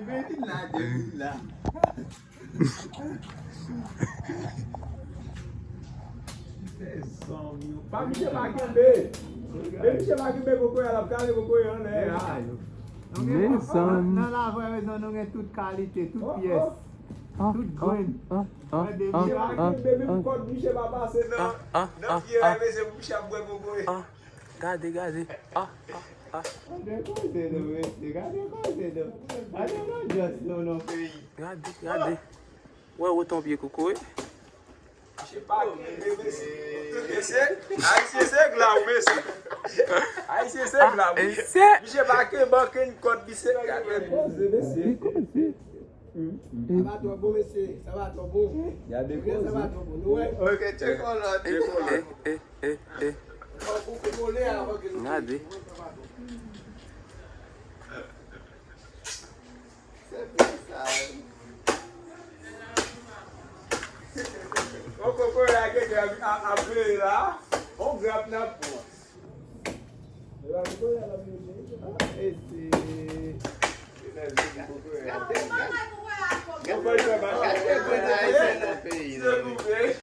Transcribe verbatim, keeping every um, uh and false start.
Vin la, vin la. Mezanmi, pa misye pa kenbe. Men misye pa kenbe kokoye a, l ap kale kokoye anlè a. Mezanmi. Nan lavwa rezon nou gen tout kalite, tout pyès, tout grenn. Misye pa kenbe, menm kòd misye pa pase nan, nan pye a, mesye, pou misye ap bwè kokoye. Gade, gade. Ah, ah, ah. Gade koze nou, mesye. Gade koze nou. Gade lanbyans nou nan peyi. Gade, gade. Wè, wè ton pye koko, wi. Mesye pa kenbe, mesye. Mesye, Ayisyen se gla w, mesye. Ayisyen se gla w. Mesye pa kenbe ankenn kòd, misye. Gade koze, mesye. Sa va twò bon, mesye. Sa va twò bon. Gade koze. Sa va twò bon. Nou wè. Ok, tchek on lòt, tchek on lòt. Eh, eh, eh. Gade. Se pou sa. On kokoye a gentan ap, ap veye la. On grap n ap pran. E la kokoye a l ap veye. Ah, e se. Gade, gade. Gade, gade. Gade, gade.